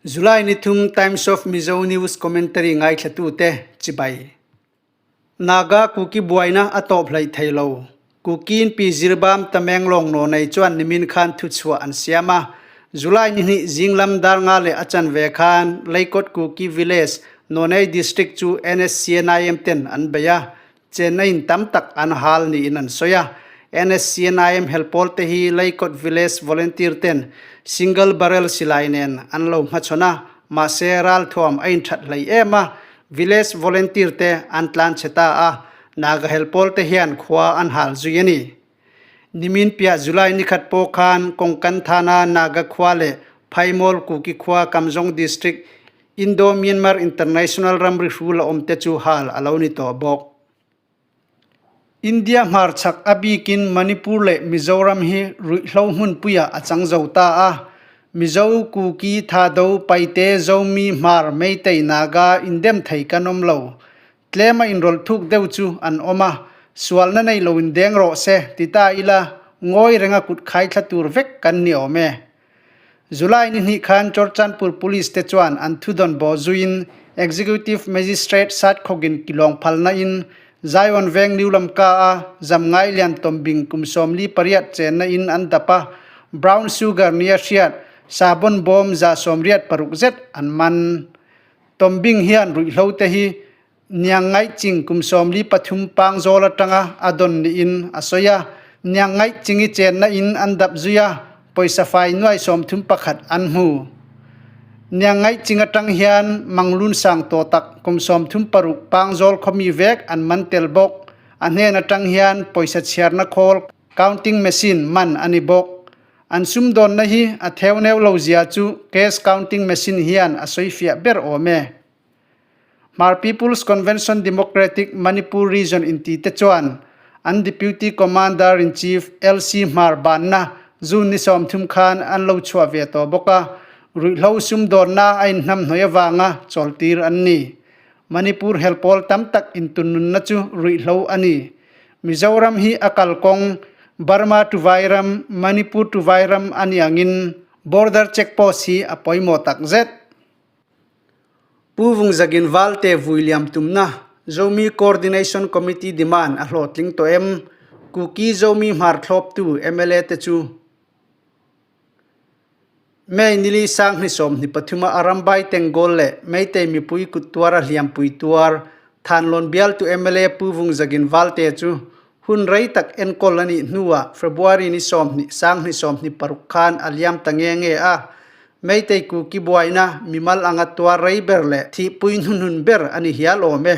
July ni thum Times of Mizo News commentary ngaithlatute chibai. Naga Kuki buaina a tawp hleih thei lo. Kuki-in Pi Zirbam Tamenglong Nawnei chuan nimin khan thuchhuah an siam a. July ni hnih zinglam dar nga leh a chanve khan Leikawt Kuki Village, Nawnei District chu NSCNIM ten an bei a. Chenna in tam tak an hal niin an sawi a. NSCNIM helpawl te hi Leikawt Village volunteer ten single barrel silai nen an lo hmachhawn a, mahse ralthuam a inthat hlei em a, Village volunteer te an tlan chhe ta a, Naga helpawl te hian khua an hal zui a ni. Nimin piah July nikhat pawh khan Kongkan Thana Naga khua leh Phaimawl Kuki khua Kamjong District Indo-Myanmar International ramri hrul a awm te chu hal a lo ni tawh bawk. India hmarchhak a bikin Manipur leh Mizoram hi ruihhlo hmunpuiah a chang zo ta a. Mizo, Kuki, Thado, Paite, Zomi, Hmar, Meitei, Naga indem thei kan awm lo. Tlema inrawlh thuk deuh chu an awm a, sualna nei lo indeng rawh se ti ta ila ngawi renga kut khai thla tur vek kan ni awm e. July ni hnih khan Churchandpur Police te chuan an thudawn bawh zuiin Executive Magistrate Satkhawkin kilawng phalna in Zion Veng New Lamka a Zamngai Lian Tawmbing kum 48 chenna in an dap a, brown sugar nia hriat sabon bawm 186 zet an man. Tawmbing hian ruihhlo te hi Niang ngaih ching kum 43 pangzawl atanga a dawn niin a sawi a. Niang ngaih chingi chenna in an dap zui a, pawisa fai nuai 31 an hmu. Niang ngaih ching atang hian Manglun sang tawh tak kum 36 pangzawl khawmi vek an man tel bawk. A hnen atang hian pawisa chhiarna khawl, counting machine, man a ni bawk. An sumdawnna hi a theuneu lo zia chu cash counting machine hian a sawifiah ber awm e. Hmar People's Convention Democratic Manipur Region inti te chuan an Deputy Commander-in-Chief LC Hmar banna June ni 30 khan an lo chhuah ve tawh bawk a, ruihhlo sumdawnna a inhnamhnawih avanga chawltir an ni. Manipur helpawl tam tak intunnunna chu ruihhlo a ni. Mizoram hi a kalkawng Burma to Vairam, Manipur to Vairam a ni angin border check post hi a pawimawh takzet. Pu Vungzagin Valte vui liam tumna Zomi Coordination Committee demand a hlawhtling tawh em? Kuki Zomi hmar thlawptu mla te chu May nili sang hni 23 a Arambai Tenggol leh Meitei mipui kut tuara hliampui tuar Thanlawn bialtu mla Pu Vungzagin Valte chu hun rei tak enkawl a nih hnuah February ni 20 sang hni 26 khan a liam ta nge nge a. Meitei Kuki buaina mimal anga tuar rei ber leh thihpui hnuhnun ber a ni hial awm e.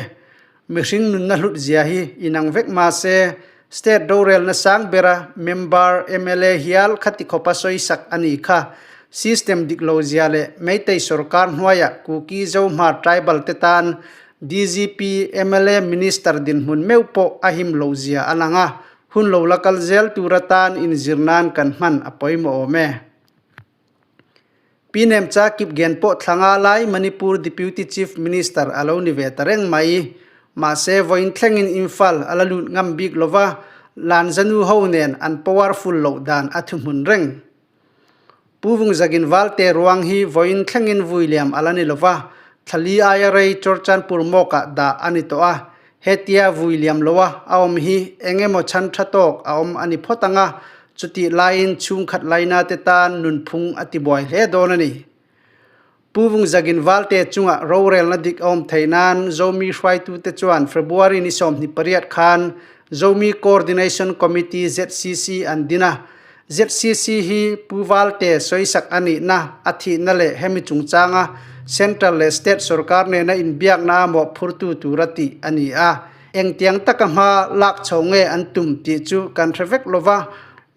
Mihring nunna hlut zia hi inang vek mah se, state rorelna sang bera member mla hial khati khawpa sawisak a ni kha. System dik lo zia leh Meitei sorkar hnuaiah Kuki Zohmar tribal te tan DGP, mla, minister dinhmun meuh pawh a him lo zia a lang a, hun lo la kal zel tur atan inzir nan kan hman a pawimawh awm e. Pi Nemcha Kipgen pawh thla nga lai Manipur Deputy Chief Minister a lo ni ve ta reng mai. Mahse, vawiin thlengin Imphal a la lut ngam bik lo va, Lanzanu ho nen an powerful loh dan a thuhmun reng. Pu Vungzagin Valte ruang hi vawiin thlengin vui liam a la ni lo va, thlali aia rei Churchandpur Mawkah dah a ni tawh a. Hetia vui liam loa a awm hi eng emaw chhan tha tawk a awm a ni phawt ang a, chutih laiin chhungkhat laina te tan nunphung a tibuai hle dawn a ni. Pu Vungzagin Valte chunga rorelna dik a awm theih nan Zomi hruaitute chuan February ni 28 khan Zomi Coordination Committee, ZCC, an din a. ZCC hi Pu Valte sawisak a nihna, a thihna leh hemi chungchanga Central leh State sorkar nena inbiakna a mawhphurtu tura tih a ni a. Engtiang taka hma lak chho nge an tum tih chu kan hre vek lo va.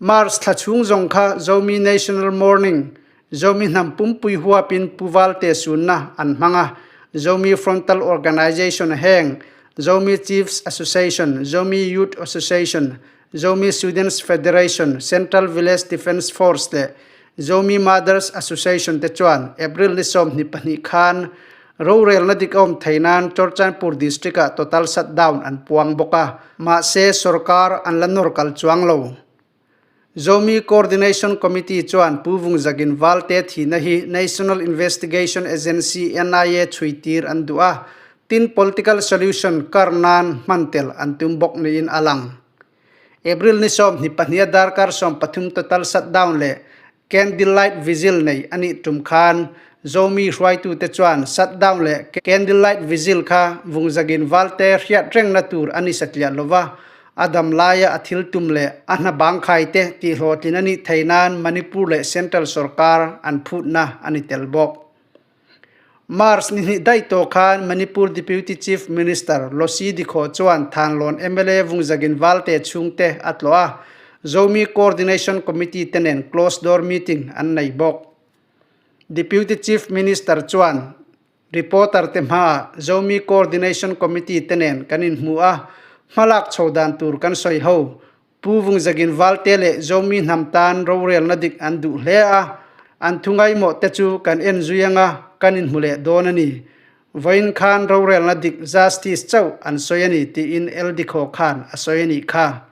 March thla chhung zawng kha Zomi National Mourning, Zomi hnam pumpui huapin Pu Valte sunna an hmang a. Zomi Frontal Organization heng Zomi Chiefs Association, Zomi Youth Association, Zomi Students Federation, Central Village Defence Force leh Zomi Mothers Association te chuan April ni 22 khan rorelna dik a awm thei nan Churchandpur District-ah total shutdown an puang bawk a, mahse sorkar an la nawr kal chuang lo. Zomi Coordination Committee chuan Pu Vungzagin Valte thihna hi National Investigation Agency, NIA, chhuitir an duh a, tin political solution kar nan hman tel an tum bawk niin a lang. April ni 22 a darkar 13 total shutdown leh Candlelight Vigil nei a nih tum khan Zomi hruaitute chuan shutdown leh Candlelight Vigil kha Vungzagin Valte hriat rengna tur a ni satliah lova, a dam laia a thil tum leh a hna bangkhaite tihhlawhtlin a nih thei nan Manipur leh Central sorkar an phutna a ni tel bawk. March ni hnih daih tawh khan Manipur Deputy Chief Minister Losi Dikho chuan Thanlawn mla Vungzagin Valte chhungte a tlawh a, Zomi Coordination Committee te nen closed door meeting an nei bawk. Deputy Chief Minister chuan reporter te hmaah Zomi Coordination Committee te nen kan inhmu a, hmalak chho dan tur kan sawi ho. Pu Vungzagin Valte leh Zomi hnam tan rorelna dik an duh hle a, an thu ngaimawh te chu kan en zui anga kan inhmu leh dawn a ni. Vawiin khan rorelna dik justice chauh an sawi a ni tiin LD Khaw khan a sawi a nih kha.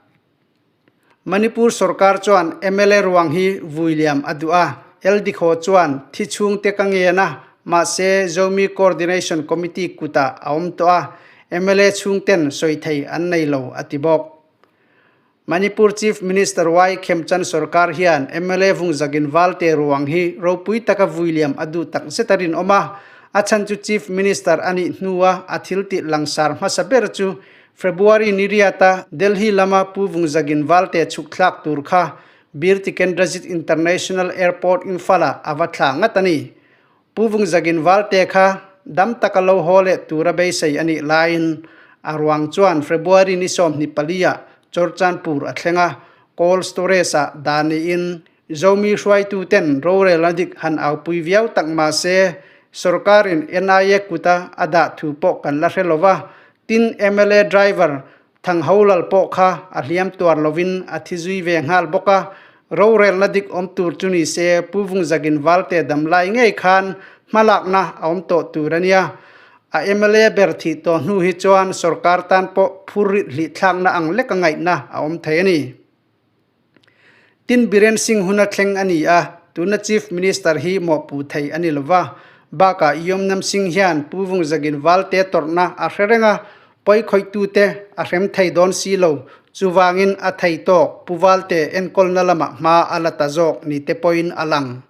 Manipur sorkar chuan mla ruang hi vui liam a duh a, LD Khaw chuan thi chhungte ka ngen a, mahse Zomi Coordination Committee kutah a awm tawh a, mla chhungten sawi thei an nei lo a ti bawk. Manipur Chief Minister Y Khemchand Sarkar hian mla Vungzagin Valte ruang hi ropui taka vui liam a duh tak zet a rinawm a, a chhan chu Chief Minister a nih hnua a thil tih langsar hmasa ber chu February ni riata Delhi lama Pu Vungzagin Valte chhuk thlak tur kha Bir Tikendrajit International Airport Imphal-ah a va thla ngat a ni. Pu Vungzagin Valte kha dam taka lo haw leh tura beisei a nih laiin a ruang chuan February ni 24 ah Churchandpur a thleng a, Cold Storage-ah dah niin Zomi hruaituten rorelna dik han aupui viau tak mah se sorkarin NIA kuta a dah thu pawh kan la hre lo va, tin mla driver Thangholal pawh kha a hliam tuar lovin a thi zui ve nghal bawk a, rorelna dik awm tur chu ni se Pu Vungzagin Valte dam lai ngei khan hmalakna a awm tawh tur a nia. A mla ber thih tawh hnu hi chuan sorkar tan pawh phur rit hlih thlakna ang leka ngaihna a awm thei a ni. Tin Biren Singh huna thleng a ni a, tuna Chief Minister hi mawhpuh thei a ni lo va. Bakah Yomnam Singh hian Pu Vungzagin Valte tawrhna a hre reng a, pawi khawihtute a hrem thei dawn si lo, chuvangin a thei tawk Pu Valte enkawlna lamah hma a la ta zawk ni te pawhin a lang.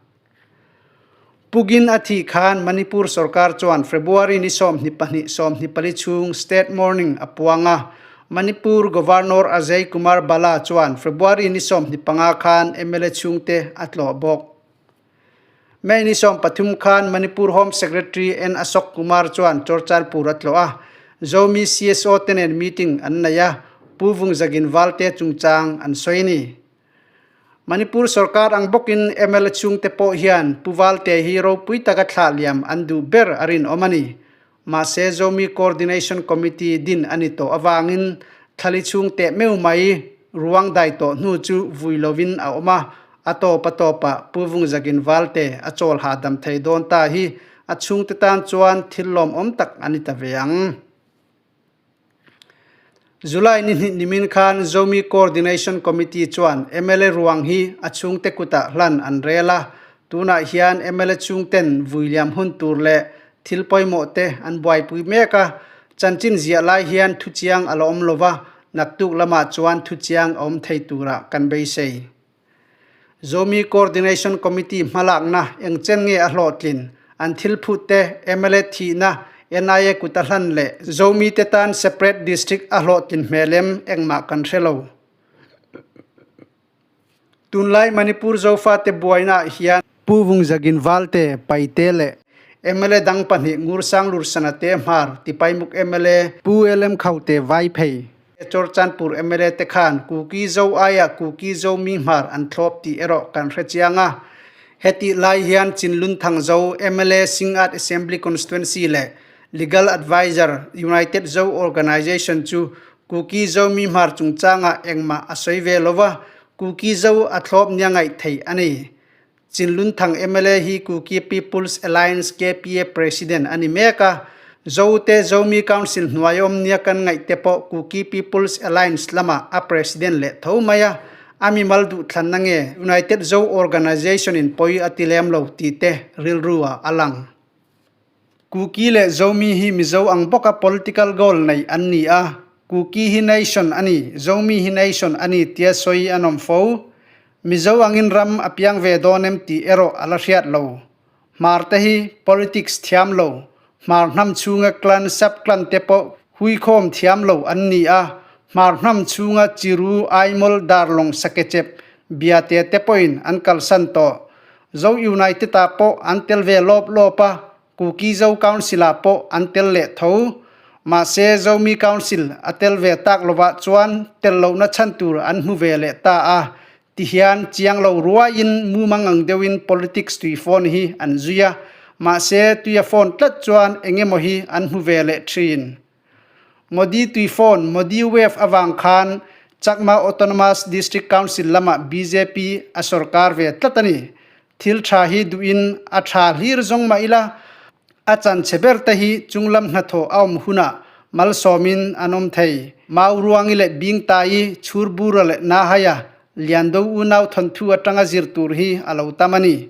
Pugin a thih khan Manipur sorkar chuan February ni 22, 24 chhung state mourning a puang a. Manipur Governor Ajay Kumar Bhalla chuan February ni 25 khan mla chhungte a tlawh bawk. May ni 13 khan Manipur Home Secretary N Ashok Kumar chuan Churchandpur a tlawh a. Zomi CSO te nen meeting an nei a, Pu Vungzagin Valte chungchang an sawi a ni. Manipur sorkar ang bawkin mla chhungte pawh hian Pu Valte hi ropui taka thlah liam an duh ber a rinawm a ni. Mahse Zomi Coordination Committee din a ni tawh avangin thlali chhung teh meuh mai ruang dai tawh hnu chu vui lovin a awm a, a tawp a tawpah Pu Vungzagin Valte a chawl hahdam thei dawn ta hi a chhungte tan chuan thil lawmawm tak a ni ta ve ang. July ni hnih nimin khan Zomi Coordination Committee chuan mla ruang hi a chhungte kutah hlan an rel a, tunah hian mla chhungten vuiliam hun tur leh thil pawimawh te an buaipui mek a, chanchin ziah lai hian thuchiang a la awm lova, naktuk lamah chuan thuchiang a awm thei turah kan beisei. Zomi Coordination Committee hmalakna eng chen nge a hlawhtlin? An thil phut te, mla thihna, NIA kut a hlan leh Zomi te tan separate district a hlawhtlin hmel em engmah kan hre lo. Tunlai Manipur Zofate buainaah hian Pu Vungzagin Valte, Paite leh mla dang pahnih Ngursang Lursana te Hmar, Tipaimuk mla Pu LM Khaute Vaiphei, Churchandpur mla te khan Kuki Zo aiah Kuki Zo mi hmar an thlawp tih erawh kan hre chiang a. Hetih lai hian Chinlun Thangzo mla Singat Assembly Constituency leh Legal Adviser United Zo Organisation chu Kuki Zo mi hmar chungchangah engmah a sawi ve lo va, Kuki Zo a thlawp nia ngaih theih a ni. Chinlun Thang mla hi Kuki People's Alliance, KPA, President a ni mek a. Zote Zomi Council hnuai awm nia kan ngaih te pawh Kuki People's Alliance lamah a President leh tho mai a. A mimal duhthlanna nge United Zo Organization in pawi a ti lem lo tih te rilru ah a lang. Kuki leh Zomi hi Mizo ang bawka political goal nei an ni a, Kuki hi nation a ni, Zomi hi nation a ni tia sawi an awm fo. Mizo angin ram a piang ve dawn em tih erawh a la hriat lo. Hmar te hi politics thiam lo, Hmar hnam chhunga clan sub-clan te pawh huikhawm thiam lo an ni a, Hmar hnam chhunga Chiru, Aimol, Darlawng, Sakechep, Biate te pawhin an kalsan tawh. Zo United ah pawh an tel ve lawp lawp a, Kuki Zo Council ah pawh an tel leh tho. Mahse Zomi Council a tel ve tak lovah chuan tel lohna chhan tur an hmu ve leh ta a, Tihian chiang lo ruaiin mumang ang deuhin politics tui phone hi an zui a, mahse tuia phone tlat chuan eng emaw hi an hmu ve leh thin. Modi tui phone, Modi wave avang khan Chakma Autonomous District Council lamah bjp a sorkar ve tlat a ni. Thil tha hi duhin a tha hlir zawng mah ila, A chanchhe ber te hi chunglam hnathawh a awm hunah malsawmin an awm thei. Mauruangi leh Bingtai, Chhurbura leh Nahaia, Liando unau thawnthu atanga zir tur hi a lo tam a ni.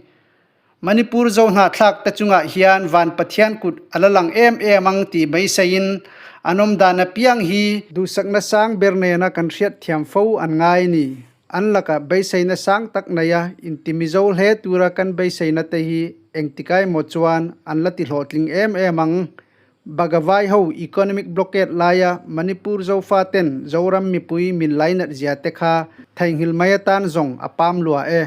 Manipur Zohnahthlak te chungah hian Van Pathian kut a la lang em em ang tih beiseiin an awm dan apiang hi duhsakna sang ber nena kan hriatthiam fo an ngai a ni. An lakah beiseina sang tak neia inti Mizo hle tura kan beiseina te hi engtikai emaw chuan an la ti hlawhtling em em ang. Bagavai ho economic blockade laia Manipur Zofa ten Zoram mipui min lainat zia te kha theihnghilh mai atan zawng a pam lua e.